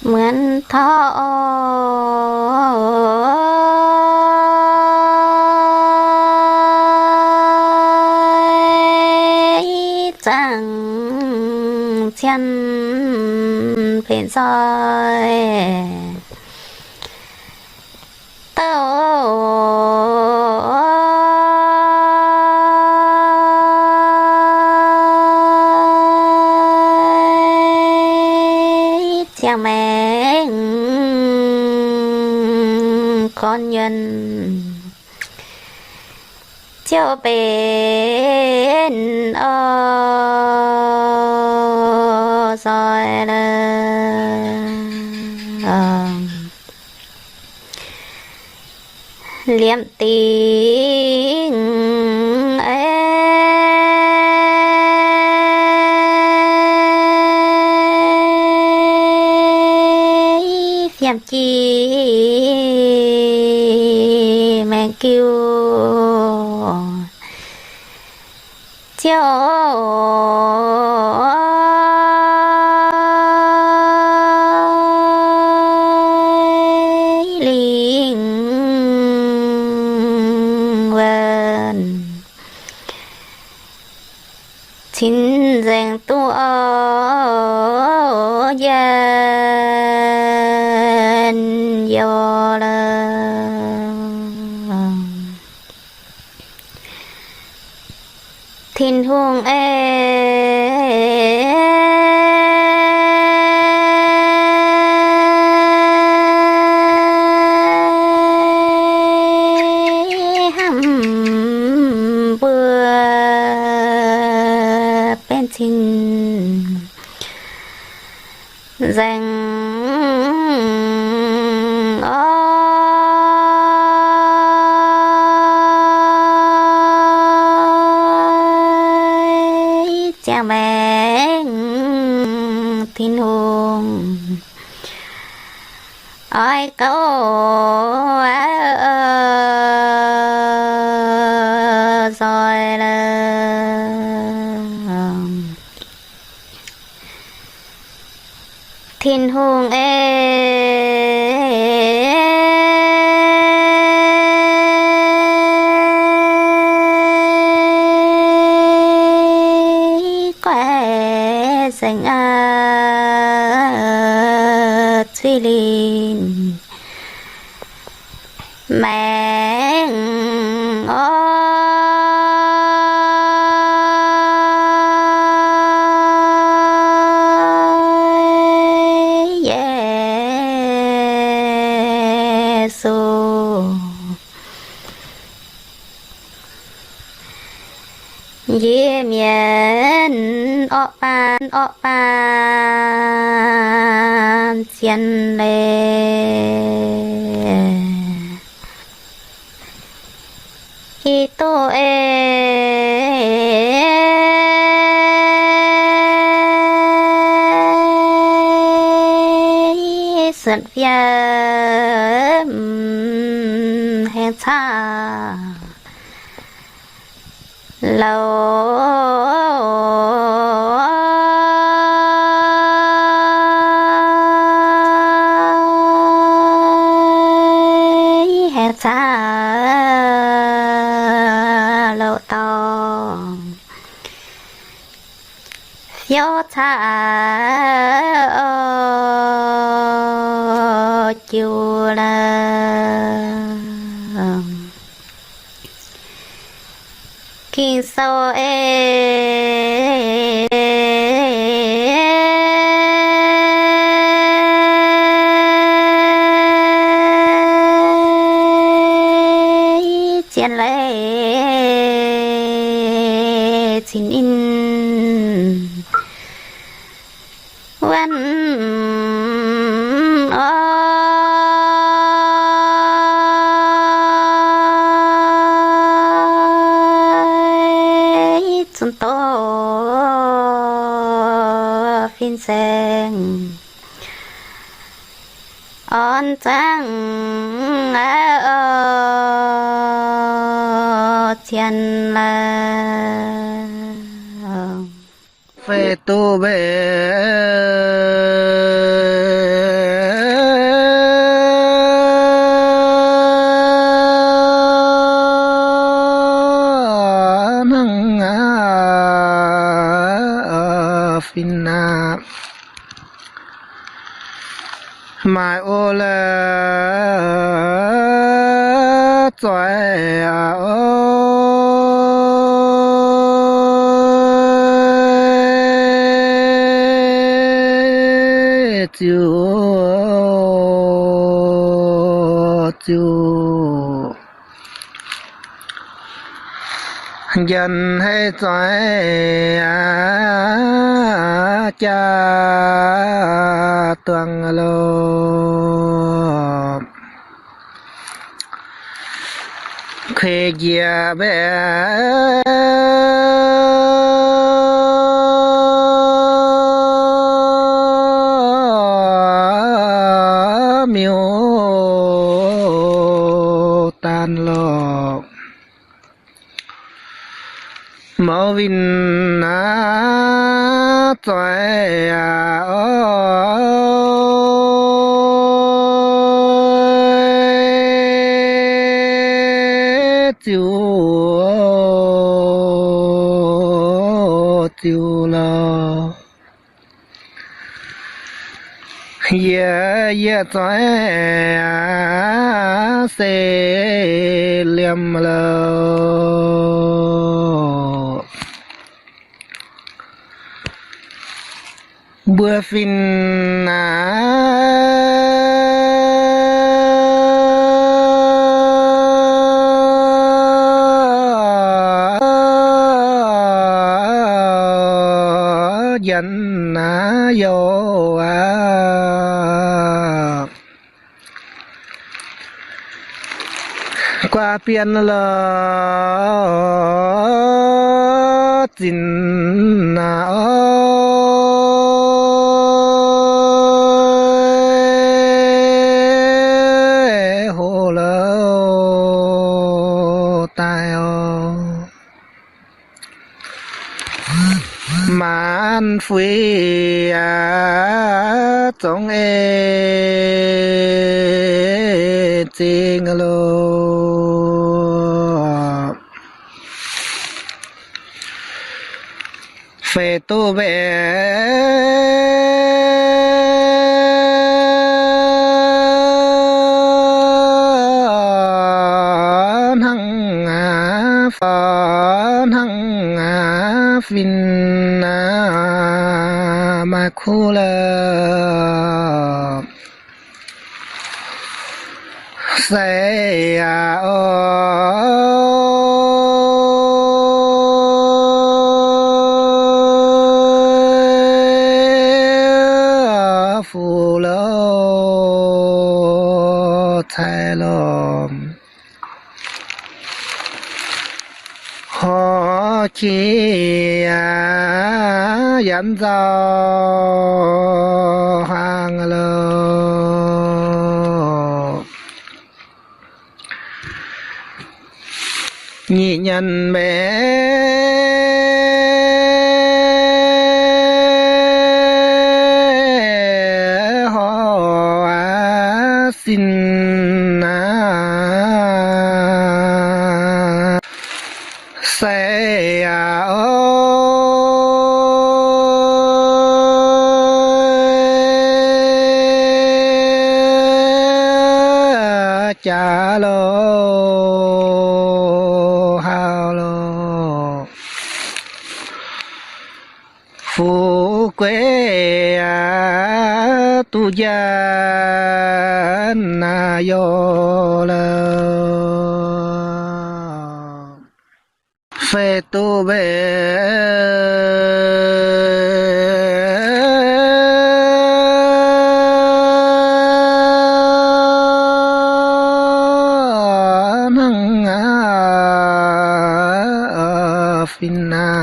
muonz taux zaangc cien benx nzoih dauh ziangh maengx gorn nyuonh ziouc benx orv nzoih lorqc. Liemh dingc ei fiem jiex maengx giu ziouc lingh wuonh cin nzaengc duqv orv njien youh lorqc. Tin-Hungh ei, hnamv mbuo benx cin nzaengc orv ziangh maengx Tin-Hungh oix gauh nzoih lorqc. Tin-Hungh ei, guaix nzengc aqv zuiz linh maengx orv Yesu. Yie mienh orqv baan, orqv baan zien leiz, i duqv ei suonc fiem haengx caqv louc haengx caqv louc dorngh, fiouv caqv jiu lorqc. Ging-Sou ei, zien leiz cin in wuonv orv zunc doqc fin-saeng orn zaangv zien lorqc. Fei duqv mbenc Maaih o la'zoih aqv, ziouc, ziouc njien haiz zoih jaa-duang loh. Kuei njiec mbaeqc miuc-daanh loh. Mouz winh naaiv zoih aqv, ziouc, ziouc loh. Yie, yie zoih se liemh loh. Mbuo fin naaiv njien naaiv youh aqv. Guaax bienh loh, zinh naaiv oix hoqc loh daaih oc. Maanc fuix aqv, zongx ei zingh loh. Feix duqv mbaeqc hnangv aqv, hnangv aqv, fin aqv, maaih kuv la'sic aqv oc. Fuqv loh, cai loh. Horv qiex aqv, yaac nzauh hlang loh. Nyic nyanc mbaeqc horv aqv, sin aqv, sai aqv oc. Jaax loh, hauh loh. Fuqv gueiv aqv, duqv njang naaiv youh loh. Feix duqv mbaeqc hnangv aqv, fin aqv.